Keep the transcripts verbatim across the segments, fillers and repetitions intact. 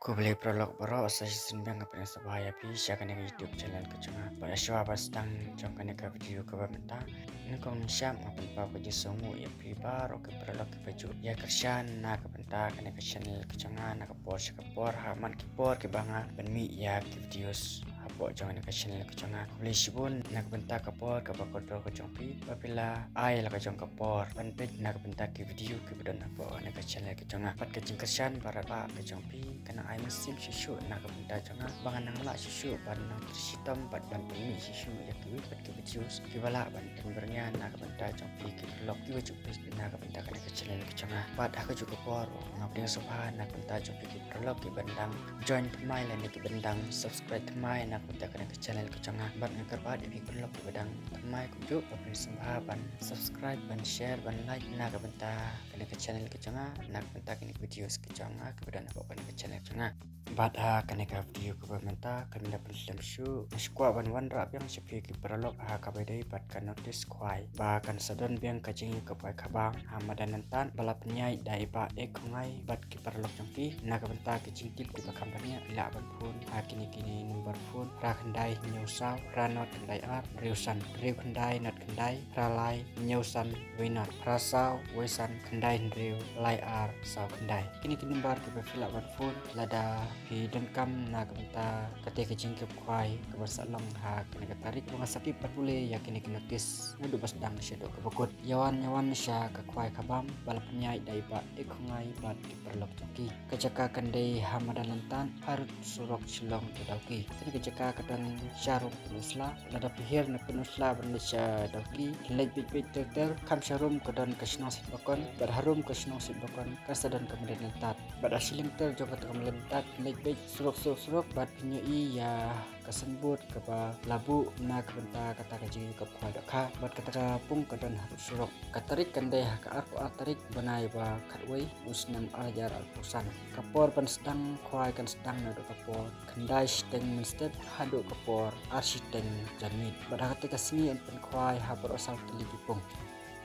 Khublei paralok baroh, sa shisien biang nga pdiang sngewbha ïa phi sha kane ka YouTube channel ka jong nga. Bad shuwa ba sdang jong kane ka video kaba mynta, nyngkong nyngshap nga pynpaw ka jingsngewnguh ïa phi baroh ki paralok kiba ju ïa kyrshan na ka bynta kane ka channel ka jong nga na ka por sha ka por, ha man ki por kiba nga pynmih ïa ki videos hapoh jong kane ka channel ka jong nga. Khublei shibun na ka bynta ka por kaba kordor ka jong phi, ba phi la ai la ka jong ka por ban peit na ka bynta ki video kiba don hapoh kane ka channel ka jong nga. Bad ka jingkyrshan ba radbah ka jong phi ka nang ai mynsiem shuh shuh na ka bynta jong nga, ba ngan nang lah shuh shuh ban nang trei shitom bad ban pynmih shuh shuh ïa kiwei pat ki videos kiba lah ban pynbyrngia na ka bynta jong phi ki paralok kiba ju peit na ka bynta kane ka channel ka jong nga. Bad ha kajuh ka por nga pdiang sngewbha na ka bynta jong phi ki paralok kiba dang join thymmai lane kiba dang subscribe thymmai na ka bynta kane ka channel ka jong nga. Bad nga kyrpad ïa phi ki paralok kiba dang thymmai kumjuh, ba phin sngewbha ban subscribe, ban share, ban like na ka bynta kane ka channel ka jong nga, na ka bynta kine ki videos ka jong nga kiba don hapoh kane ka channel ka jong nga. Bad ha kane ka video kaba mynta, kan da pynshlem shuh, nga shu kwah ban wanrah biang sha phi ki paralok ha kaba ïadei bad ka notice khwai, ba kan sa don biang ka jingïakop khwai khabam ha madan Nangtad, ba la pynïaid da i Bah Ek Khongngai. Bad ki paralok jong phi, na ka bynta ki jingtip kiba kham bniah, lah ban phone ha kine kine number phone: phra khyndai hynñiew saw phra nod khyndai ar hynriew san, hynriew khyndai nod khyndai phra lai hynñiew san wei nod, phra saw wei san khyndai hynriew lai ar saw khyndai. Kine ki number kiba phi lah ban phone lada phi donkam na ka bynta kata ka jingïakop khwai kaba sa long ha kane ka tarik, ba nga sa tip ban pule ïa kine ki notice naduh ba sdang shaduh kaba kut. Ïa wan, ïa wan sha ka khwai khabam ba la pynïaid da i Bah Ek Khongngai bad ki paralok jong ki. Ka jaka kan dei ha madan Nangtad, harud surok Shillong to Dawki. Kane ka jaka ka don sharum Pynursla. Lada phi hiar na Pynursla ban leit sha Dawki, leit beit beit ter ter, kham sharum ka don ka shnong Sitbakon, bad harum ka shnong Sitbakon kan sa don ka madan Nangtad. Bad ha shilynter jong kata ka madan Nangtad, leit beit surok surok surok bad phin ïohi ïa ka signboard kaba la buh na ka bynta kata ka jingïakop khwai dohkha, bad kata ka pung ka don harud surok. Ka tarik kan dei ha ka arphew ar tarik bnai ba khatwei u snem ar hajar arphew san. Ka por ban sdang khwai kan sdang naduh ka por khyndai shiteng mynstep haduh ka por ar shiteng janmiet. Bad ha kata ka sngi yn pynkhwai ha baroh saw tylli ki pung.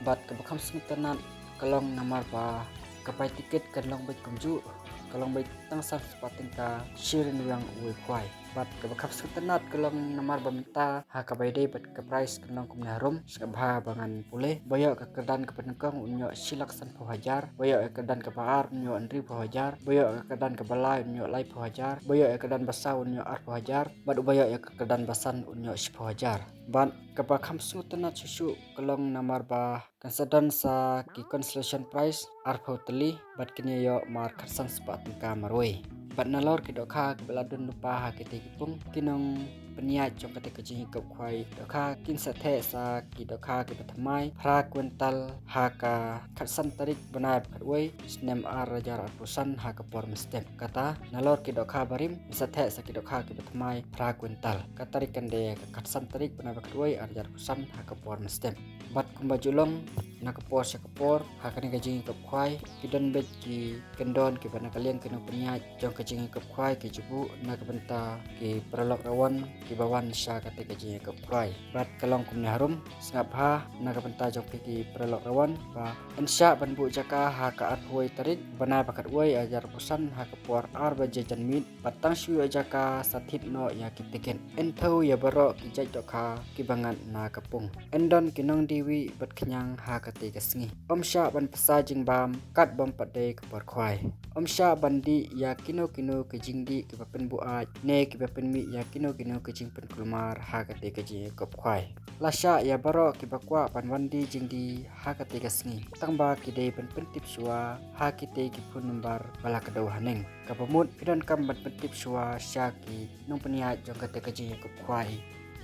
Bad kaba kham sngewtynnat ka long namar ba ka bai tiket kan long beit kumjuh, ka long beit tang san spah tyngka shi ryngwiang uwei u khwai. Bad kaba kham sngewtynnat ka long namar ba mynta ha kaba ïadei bad ka prize kan long kumne harum, sngap bha ba ngan pule. Ba ïoh ka kyrdan kaba nyngkong un ïoh shi lak sanphew hajar, ba ïoh ka kyrdan kaba ar un ïoh hynriewphew hajar, ba ïoh ka kyrdan kaba lai un ïoh laiphew hajar, ba ïoh ka kyrdan ba saw un ïoh arphew hajar, bad uba ïoh ïa ka kyrdan ba san un ïoh shiphew hajar. Bad kaba kham sngewtynnat shuh shuh ka long namar ba kan sa don sa ki consolation prize arphew tylli, bad kin ïoh mar khatsan spah tyngka marwei. Bad nalor ki dohkha kiba la don lypa ha kitei ki pung, ki nongpynïaid jong katei ka jingïakop khwai dohkha kin sa theh sa ki dohkha kiba thymmai phra kwintal ha ka khatsan tarik bnai ba khatwei snem ar hajar arphew san ha ka por mynstep. Kata nalor ki dohkha barim kin sa theh sa ki dohkha kiba thymmai phra kwintal. Ka tarik kan dei ka khatsan tarik bnai ba khatwei ar hajar arphew san ha ka por mynstep. Bad kumba ju long na ka por sha ka por, ha kane ka jingïakop khwai ki don beit ki kyndon kiba na ka liang ki nongpynïaid jong ka jingïakop khwai ki ju buh na ka bynta ki paralok rawan kiba wan sha katei ka jingïakop khwai. Bad ka long kumne harum, sngap bha na ka bynta jong phi ki paralok rawan ba yn shah ban buh jaka ha ka arphew wei tarik bnai ba khatwei ar hajar arphew san ha ka por ar baje janmiet. Bad tang shu ïoh jaka sa thied noh ïa ki tiket. Yn thew ïa baroh ki jait dohkha kiba ngat na ka pung. Yn don ki nongdie wieh bad khñiang ha katei ka sngi. Ym shah ban pynsa jingbam kat bym pat dei ka por khwai. Ym shah ban dih ïa kino kino ki jingdih kiba pynbuaid ne kiba pynmih ïa kino kino ki jingpynkulmar ha katei ka jingïakop khwai. Lashai ïa baroh kiba kwah ban wan die jingdie ha katei ka sngi, tang ba ki dei ban pyntip shuwa ha kitei ki phone number ba la kdew haneng. Kaba mut phi donkam ban pyntip shuwa sha ki nongpynïaid jong katei ka jingïakop khwai.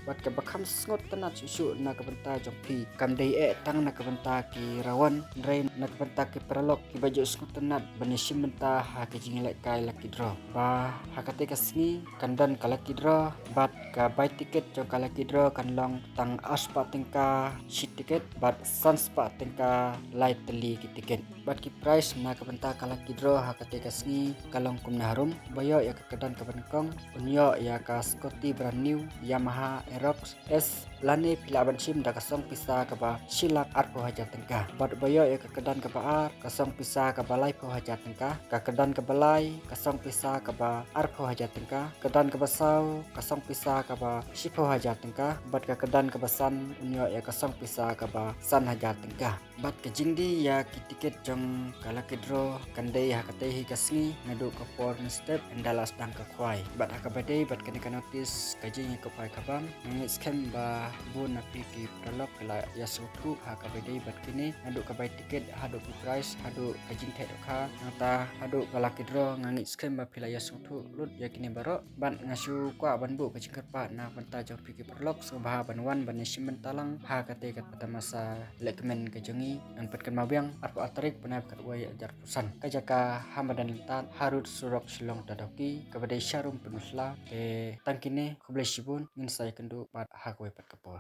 Bad kaba kham sngewtynnat shuh shuh na ka bynta jong phi, kam dei eh tang na ka bynta ki rawan, hynrei na ka bynta ki paralok kiba ju sngewtynnat ban ïashim bynta ha ki jingïalehkai lucky draw. Ba ha katei ka sngi kan don ka lucky draw, bad ka bai tiket jong ka lucky draw kan long tang ar spah tyngka shi tiket bad san spah tyngka lai tylli ki tiket. Bad ki prize na ka bynta ka lucky draw ha katei ka sngi ka long kumne harum. Ba ïoh ïa ka kyrdan kaba nyngkong un ïoh ïa ka scooty brand new Yamaha Aerox S lane phi lah ban shim da ka song pisa kaba shi lak arphew hajar tyngka. Bad ba ïoh ïa ka kyrdan kaba ar ka song pisa kaba laiphew hajar tyngka. Ka kyrdan kaba lai ka song pisa kaba arphew hajar tyngka. Kyrdan kaba saw ka song pisa kaba shiphew hajar tyngka. Bad ka kyrdan kaba san un ïoh ïa ka song pisa kaba san hajar tyngka. Bad ka jingdie ïa ki tiket jong ka lucky draw kan dei ha katei hi ka sngi naduh ka por mynstep ynda la sdang ka khwai. Bad ha kaba dei bad kane ka notice ka jingïakob ai ka bam, nga ngeit skhem ba bun na phi ki paralok ki la ïasngewthuh ha kaba dei bad kine, naduh ka bai tiket haduh ki prize haduh ka jingtheh dohkha, nangta haduh ka lucky draw. Nga ngeit skhem ba phi la ïasngewthuh lut ïa kine baroh. Bad nga shu kwah ban buh ka jingkyrpad na ka bynta jong phi ki paralok sngewbha ban wan ban ïashim bynta lang ha katei ka tamasa lehkmen ka jong ngi. Ngan pynkynmaw biang, arphew ar tarik bnai ba khatwei arhajar arphew san. Ka jaka ha madan Lyntan harud surok Shillong ta Dawki, kaba dei sharum Pynursla. Te tang kine, khublei shibun, ngin sa ïakynduh pat ha kawei pat ka por.